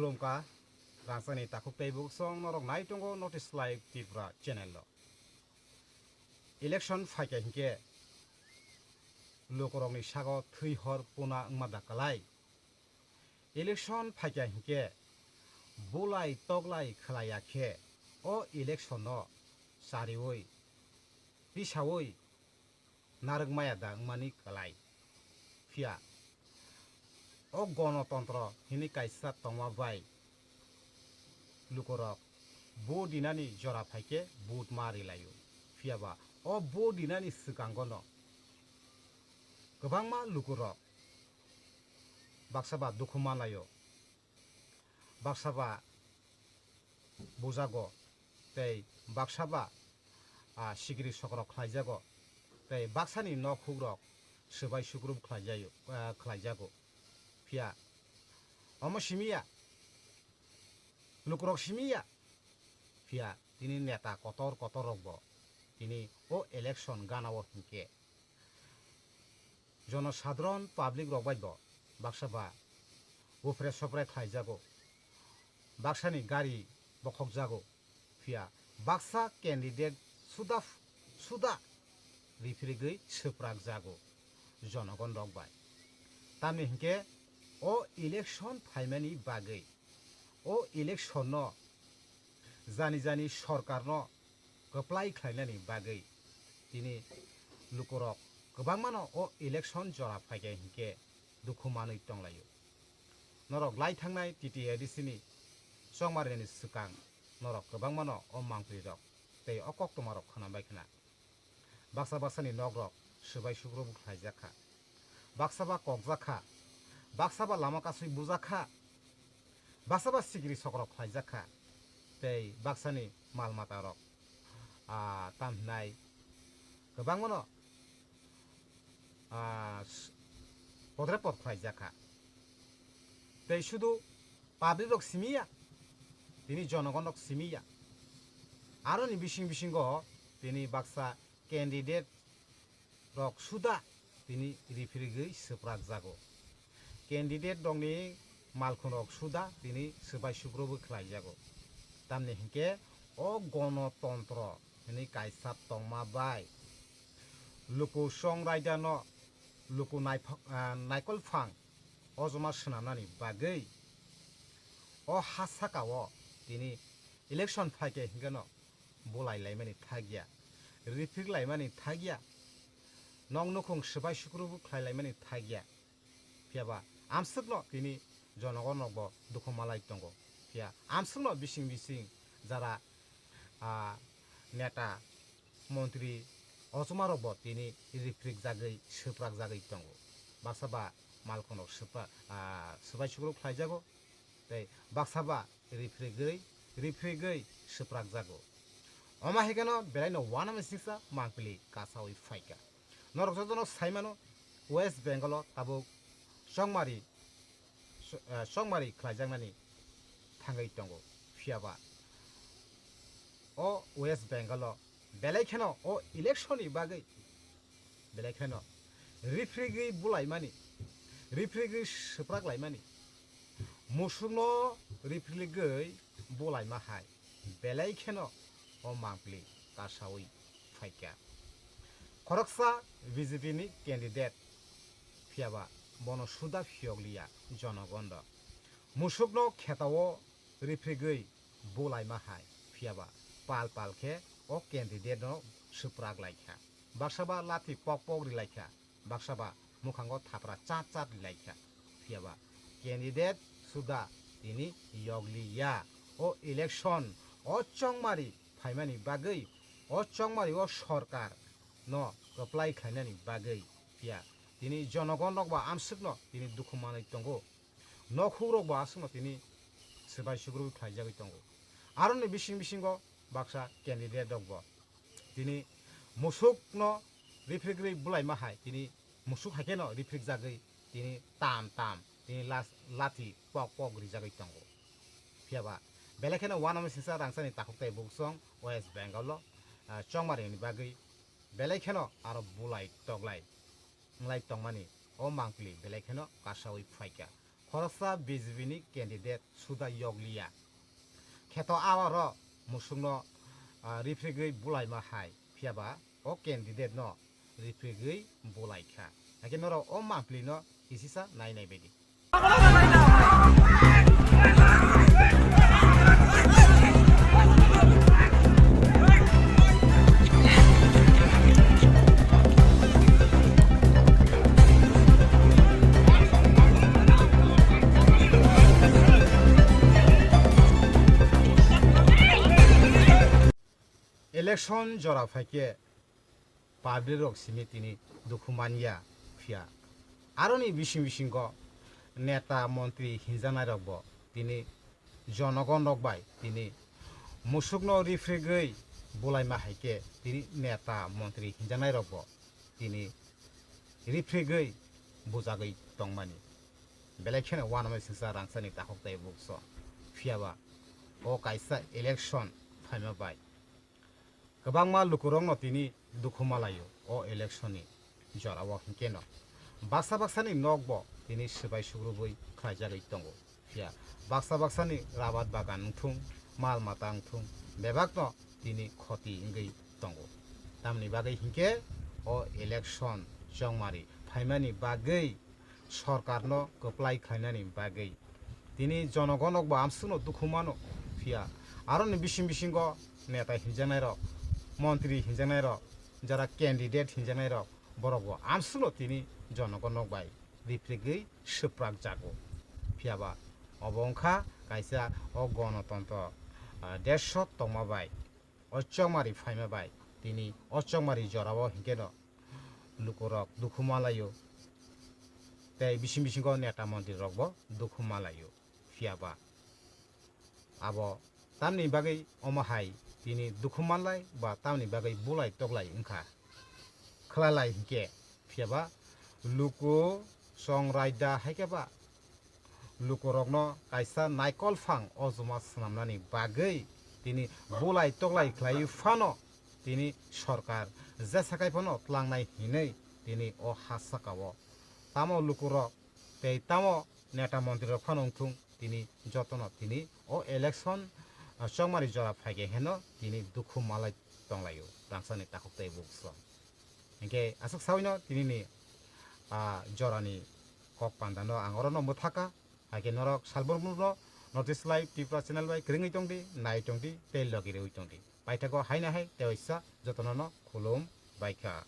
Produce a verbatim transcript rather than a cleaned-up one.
Khulumkha, rangchakni takhuk tei buksong norok nai tongo Notice Live Tripura channel o. Election phaikha hinkhe lukurokni sago thwi hor puna wngma da kwlai. Election phaikha hinkhe bulai toklai khwlaiya khe o election no chariwi tisawi narwk maya da wngmani kwlai. Phiya o gonotontro hini kaisa tongma bai lukurok vote dinani jora phaikhe vote ma rilaio. Phiya ba o vote dinani swkango no kwbangma lukurok baksa ba dukhu manlaio, baksa ba bujago, tei baksa ba, ah, sikiri sokrok khlaijago, tei baksani nok hukrok swbai sukrup khlaijaio, ah, khlaijago. Phiya omo simiya, lukurok simiya, phiya tini neta kotor kotor rokbo tini o election gana o hinkhe jonosadharon public rok bai bo baksa ba bupre sopre khlaijago, baksani gari bokhokjago, phiya baksa candidate suda suda riphirigwi swprakjago jonogon rok bai. Tamni hinkhe o election phaimani bagwi, o election no jani jani sorkar no kwplai khlainani bagwi tini lukurok kwbangmano o election jora phaikha hinkhe dukhu manwi tonglaio. Norok lai thangnai T T A D C ni chongmarini swkang norok kwbangmano o mangpli rok tei o koktwma rok khwnambai khna. Baksa baksani nok rok swbai sukrubu khlaijak kha, baksa ba kokjak kha, baksa ba lama kasui bujak kha, baksa ba sikiri sokrok khlaijak kha, tei baksani mal mata rok, ah, tam hinai kwbangmano, ah, s-, podre pod khlaijak kha. Tei sudu public rok simiya, tini jonogon rok simiya. Aroni bising bisingo tini baksa candidate rok suda tini riphirigwi swprak jago. Candidate rokni malkhun rok suda tini swbai sukrobo khlai jago. Tamni hinkhe o gonotontro hwnwi kaisa tongma bai luku song raida no luku naipha-, ah, naikol phang ojoma swnamnani bagwi o ha saka o tini election phaikhe hinkhe no bulai laimani thakya, riphrik laimani thakya, nok nukhung swbai sukrubu khlai laimani thakya. Phiya ba amswkno tini jonogon rokbo dukhu malai tongo. Phiya amswkno bising bising jara, ah, neta, montri, ochoma rokbo tini riphrik jagwi, swprak jagwi tongo. Baksa ba malkhunrok swpra-, ah, swbai sukruk khlai jago, tei baksa ba riphrik gwi, riphrik gwi swprak jago. Omo hai kheno belaino uanama singsa mangpili kasawi phaikha. Norok jotono sai mano, West Bengal o tabuk chongmari, eh, chongmari khlaijaknani thangwi tongo. Phiya ba o West Bengal o belai kheno o election ni bagwi belai kheno riphrik gwi bulaimani, riphrik gwi swprak laimani, musukno riphrik gwi bulaima hai belai kheno o mangpili kasawi phaikha. Khoroksa B J P ni candidate, phiya ba bono suda phiyokliya jonogon rok. Musukno khetao riphrik gwi bulaima hai, phiya ba pal pal khe o candidate no swprak lai kha. Baksa ba lathi pok pok ri lai kha, baksa ba mukhango thapra chat chat ri lai kha. Phiya ba candidate suda tini yokliya o election, o chongmari phaimani bagwi, o chongmari o sorkar no kwplai khlainani bagwi. Phiya tini jonogon rok ba amswkno tini dukhu manwi tongo. Nokhuk rok bo aswkno tini swbai sukrubwi khlaijagwi tongo. Aroni bising bisingo baksa candidate rok bo tini musukno riphrik rwi bulaima hai, tini musuk hai kheno riphrik jagwi tini tam tam tini las-, lathi pok pok rijagwi tongo. Phiya ba belai kheno uanama singsa rangchakni takhuk tei buksong West Bengal o, ah, chongmari ni bagwi belai kheno aro bulai toklai wng lai tongmani o mangpili belai kheno kasawi phaikha. Khoroksa B J P ni candidate suda yokliya. Kheto abaro musukno, ah, rifrigwi bulaima hai, phiyaba o candidate no rifrigwi bulaikha. Hakhe norok o mangpili no kisisa nai nai baidi. Election jora phaikhe public rok simi tini dukhu manya, phiya aroni bising bisingo neta montri hinjaknai rokbo tini jonogon rok bai tini musukno rifrigwi bulaima hai khe tini neta montri hinjaknai rokbo tini rifrigwi bujagwi tongmani. Belai kheno uanamai singsa rangchakni takhuk tei bukso. Phiyaba o kaisa election phaima bai kwbangma lukurokno tini dukhu malaio o election ni jorao hinkhe no baksa baksani nokbo tini swbai sugrubwi khlaijagwi tongo. Phiya baksa baksani rabat bagan wngthung, mal mata wngthung, bebakno tini khoti wngwi tongo. Tamni bagwi hinkhe o election chongmari phaimani bagwi sorkarno kwplai khlainani bagwi tini jonogonrokbo amsukno dukhu mano. Phiya aroni bising bisingo neta hinjaknairok, montri hinjaknairok, jara candidate hinjaknairok, borokbo amsukno tini jonogonrok bai rifrigwi swprak jago. Phiyaba obo wngkha kaisa o gonotontro, ah, desh tongma bai, o chongmari phaima bai, tini o chongmari jorao hinkhe no lukurok dukhu malaio, tei bising bisingo neta montri rokbo dukhu malaio. Phiyaba abo tamni bagwi omo hai tini dukhu manlai ba tamni bagwi bulai toklai wngkha khlailai hinkhe, phiyaba luku chong raida hai khe ba lukurokno kaisa naikol phang ojoma swnamnani bagwi tini bulai toklai khlaiwi phano tini sorkar jesa khai phano tlangnai hinwi tini o ha sakao tamo lukurok tei tamo neta montri rok phano wngthung, tini jotono tini o election, ah, chongmari jora phaikhe heno tini dukhu malai tonglaio rangchakni takhuk tei bukso. Hinkhe aswk sawino tinini, ah, jorani kok pandano ang orono mwthaka, hakhe norok salbumno North East Live Tripura channel bai kwrwngwi tongdi, nai tongdi tei logi rwi tongdi. Paithago haino hai tei waisa jotonono khulum baikha.